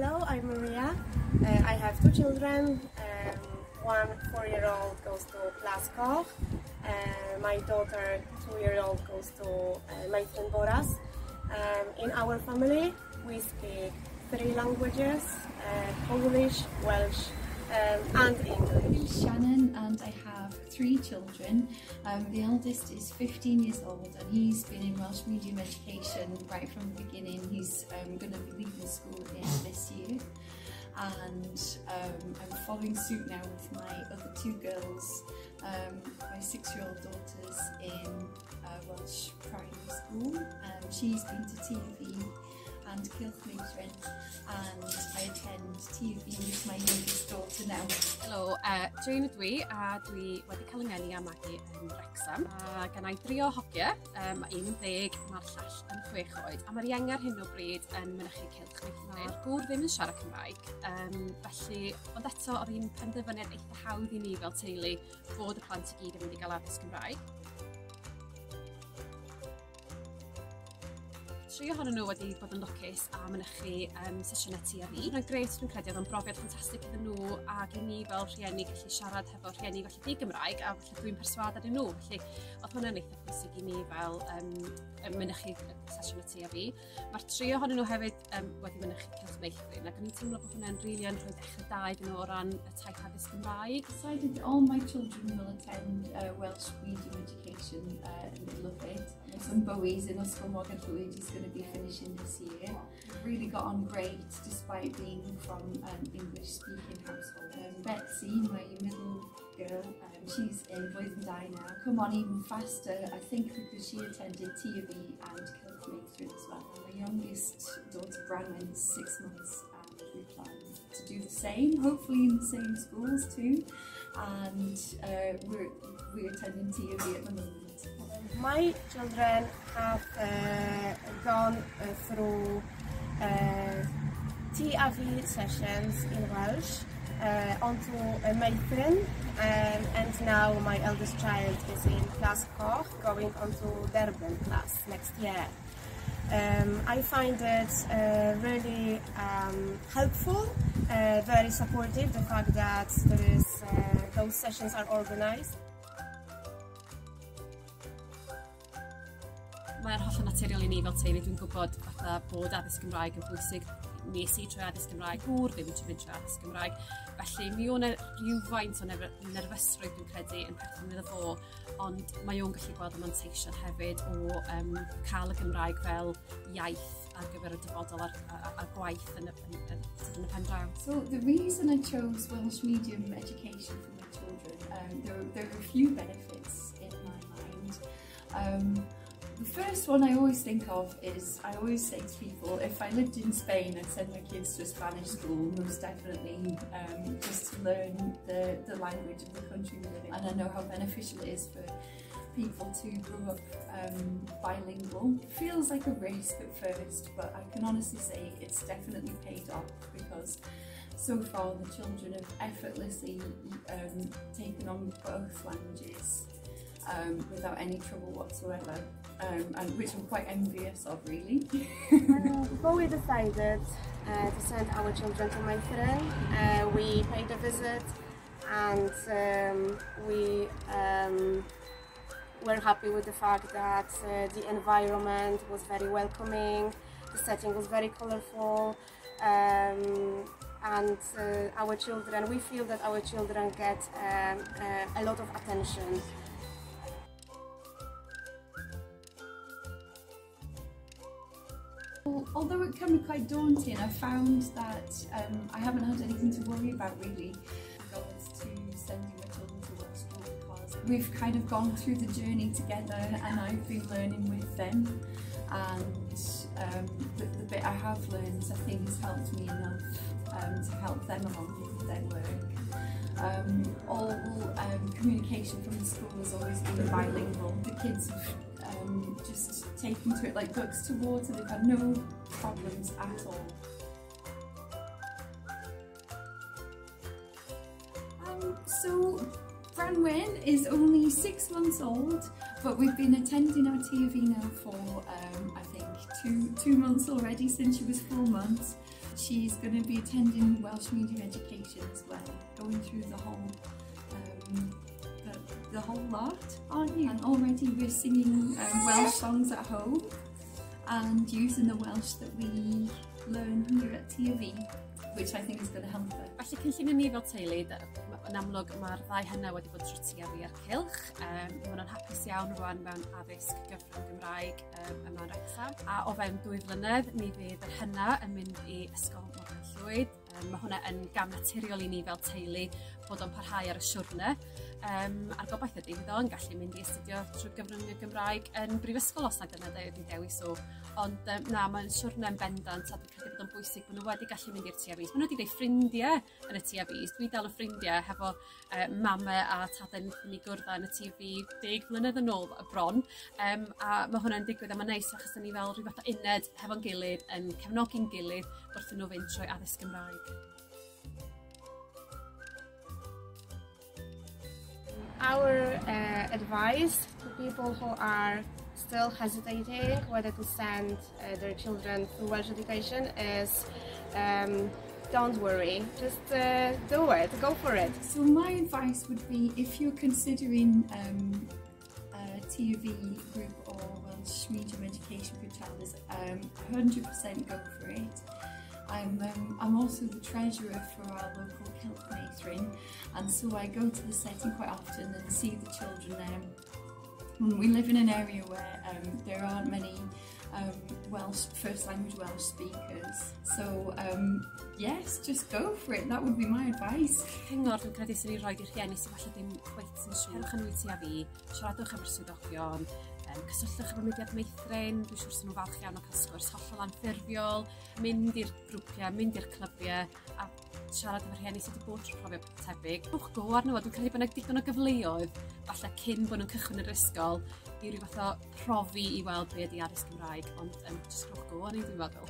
Hello, I'm Maria. I have two children. One 4-year-old goes to Plas Coch. My daughter, 2-year-old, goes to Meithrin Boras. In our family, we speak 3 languages, Polish, Welsh and English. I'm Shannon and I have 3 children. The eldest is 15 years old and he's been in Welsh medium education right from the beginning. He's going to be leaving school at the end of this year. And I'm following suit now with my other 2 girls. My 6-year-old daughter's in Welsh primary school. She's been to TV and Cylch Meithrin, and I attend TV with my youngest daughter now. Helo, Jane ydw i, a dwi wedi cael 'y ngeni a magu yn Wrexham. A gen i 3 o hogia, mae un yn 10, mae'r llall yn 6 oed, a mae'r ienga ar hyn o bryd yn mynychu Cylch Meithrin. Mae'r gŵr ddim yn siarad Cymraeg, felly, ond eto oedd hi'n penderfyniad eitha hawdd i ni fel teulu bod y plant i gyd yn mynd i gael addysg Gymraeg. 3 ohonyn nhw wedi bod yn lwcus a mynychu sesiynau Ti a Fi. Mae'n grêt, dwi'n credu, oedd o'n brofiad ffantastig iddyn nhw ac i ni fel rhieni gallu siarad hefo rhieni falle di-Gymraeg a falle dwi'n perswâd arnyn nhw. Felly oedd hwnna'n eitha pwysig i ni fel mynychu sesiynau Ti a Fi. Mae'r 3 ohonyn nhw hefyd wedi mynychu Cylch Meithrin ac o'n i'n teimlo bod hwnna'n rili yn rhoi dechrau da iddyn nhw o ran y taith addysg Gymraeg. Decided that all my children will attend Welsh medium education and they love it. My son Bowie's in Ysgol Morgan Llwyd, he's going to be finishing this year. Really got on great despite being from an English-speaking household. Betsy, my middle girl, she's in Blwyddyn Dau now. Come on even faster, I think, because she attended Ti a Fi and Cylch Meithrin as well. My youngest daughter Branwen is 6 months and we plan to do the same, hopefully in the same schools too. And we're attending Ti a Fi at the moment. My children have gone through Ti a Fi sessions in Welsh, onto Meithrin, and now my eldest child is in Plas Coch, going onto Derbyn class next year. I find it really helpful, very supportive, the fact that there is, those sessions are organised. Mae'r hollol naturiol i ni fel teulu, dwi'n gwybod fatha bod addysg Gymraeg yn bwysig. Nes i trwy addysg Gymraeg, gŵr ddim yn mynd trwy addysg Gymraeg. Felly mi o'n rhywfaint o nerfysrwydd dwi'n credu yn perthyn iddo fo, ond mae o'n gallu gweld y manteision hefyd o cael y Gymraeg fel iaith ar gyfer y dyfodol a'r gwaith yn y pen draw. So the reason I chose Welsh medium education for my children, there are a few benefits in my mind. The first one I always think of is, I always say to people, if I lived in Spain, I'd send my kids to a Spanish school, most definitely, just to learn the language of the country we live in. And I know how beneficial it is for people to grow up bilingual. It feels like a risk at first, but I can honestly say it's definitely paid off because so far the children have effortlessly taken on both languages without any trouble whatsoever. And which I'm quite envious of, really. Before we decided to send our children to Meithrin, we paid a visit and we were happy with the fact that the environment was very welcoming, the setting was very colourful, and our children, we feel that our children get a lot of attention. Although it can be quite daunting, I found that I haven't had anything to worry about really in regards to sending my children to Welsh school, because we've kind of gone through the journey together and I've been learning with them, and the bit I have learned I think has helped me enough to help them along with their work. All communication from the school has always been bilingual. The kids have just taken to it like ducks to water. They've had no problems at all. So Branwen is only 6 months old, but we've been attending our Ti a Fi now for I think two months already, since she was 4 months. She's going to be attending Welsh medium education as well, going through the whole the whole lot, aren't you? And already we're singing Welsh songs at home and using the Welsh that we learn here at Ti a Fi, which I think is going to help her. Felly cynllun ni fel teulu, yn amlwg mae'r ddau hynna wedi bod trwy Ti a Fi a'r Cylch. Maen nhw'n hapus iawn rwan mewn addysg gyfrwng Gymraeg yma yn Wrecsam. A o fewn 2 flynedd, mi fydd yr hynna yn mynd i Ysgol Morgan Llwyd. Mae hwnna yn gam naturiol i ni fel teulu bod o'n parhau ar y siwrne. A'r gobaith ydy fydd o'n gallu mynd i astudio trwy gyfrwng y Gymraeg yn brifysgol os na dyna ydy dewis o. Ond na, mae'n siwrne'n bendant a dwi'n credu bod o'n bwysig bod nhw wedi gallu mynd i'r Ti a Fis. Maen nhw wedi gwneud ffrindiau yn y Ti a Fis. Dwi dal yn ffrindiau hefo mamau a tadau wnaethon ni gwrdd yn y Ti a Fi 10 mlynedd yn ôl bron. A mae hwnna'n digwydd a mae'n neis achos ni fel rhyw fath o uned hefo'n gilydd yn cefnogi'n gilydd wrth nhw fynd trwy addysg Gymraeg. Our advice to people who are still hesitating whether to send their children through Welsh education is don't worry, just do it, go for it. So my advice would be, if you're considering a Ti a Fi group or Welsh medium education for your child, is 100% go for it. I'm also the treasurer for our local Cylch Meithrin, and so I go to the setting quite often and see the children there. We live in an area where there aren't many Welsh, first language Welsh speakers. So yes, just go for it. That would be my advice. Cyngor dwi'n credu sy'n ei roi i'r rhieni sy'n falle ddim cweit yn siŵr. Cerwch yn Ti a Fi, siaradwch efo'r swyddogion, cysylltwch efo Mudiad Meithrin, dwi'n siŵr sy'n nhw falch iawn o cael sgwrs hollol anffurfiol, mynd i'r grwpiau, mynd i'r clybiau, a siarad efo rhieni sydd wedi bod trwy profiad tebyg. Rhowch go arno fo, dwi'n credu bod yna digon o gyfleoedd, falle cyn bod nhw'n cychwyn yr ysgol, i ryw fath o profi i weld be ydy addysg Gymraeg, ond just rhowch go arni, dwi'n meddwl.